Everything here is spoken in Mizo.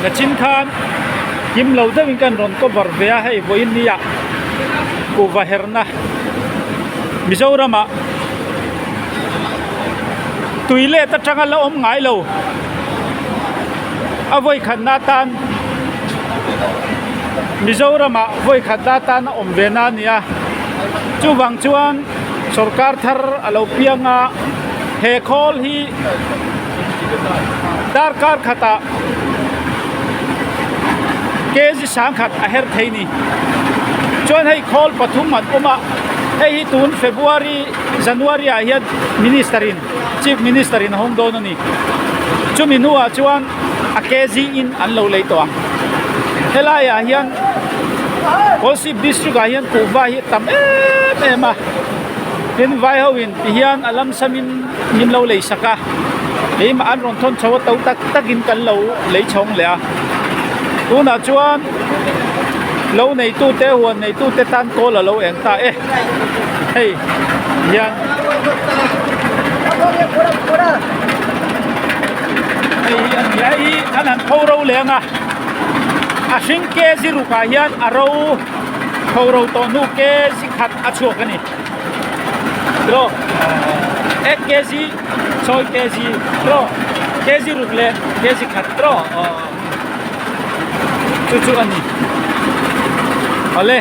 Nachin khan kim lo deuhin kan rawn cover ve a hei vawiin nia kuhva herna Mizoramah tui let atanga la awm ngai lo a vawi khatna atan Mizoramah vawi khatna atan a awm ve na a ni a chuvang chuan sawrkar thar a lo piang a he khawl hi darkar khatah kg sangkhat a her thei ni chuan hei khawl pathum an awm a hei hi tun February January ah hian minister in chief minister in a hawng dawn a ni chumi hnuah chuan a kg in an lo lei tawh ang helai ah hian Kolasib district ah hian kuhva hi a tam em em a tin vai ho in ti hian a lam sam in min lo lei sak a keimah an rawn thawn chho a to tak tak in kan lo lei chhawng leh a tunah chuan lo nei tu te huan nei tu te tan kawl a lo eng ta e hei hian hei hi a ni a hei hi an han pho ro leh ang a a hring kg ruk ah hian a ro pho ro tawh hnu kg khat a chhuak a ni. Draw ek kg chawi kg draw kg ruk leh kg khat draw chu chu a ni awle.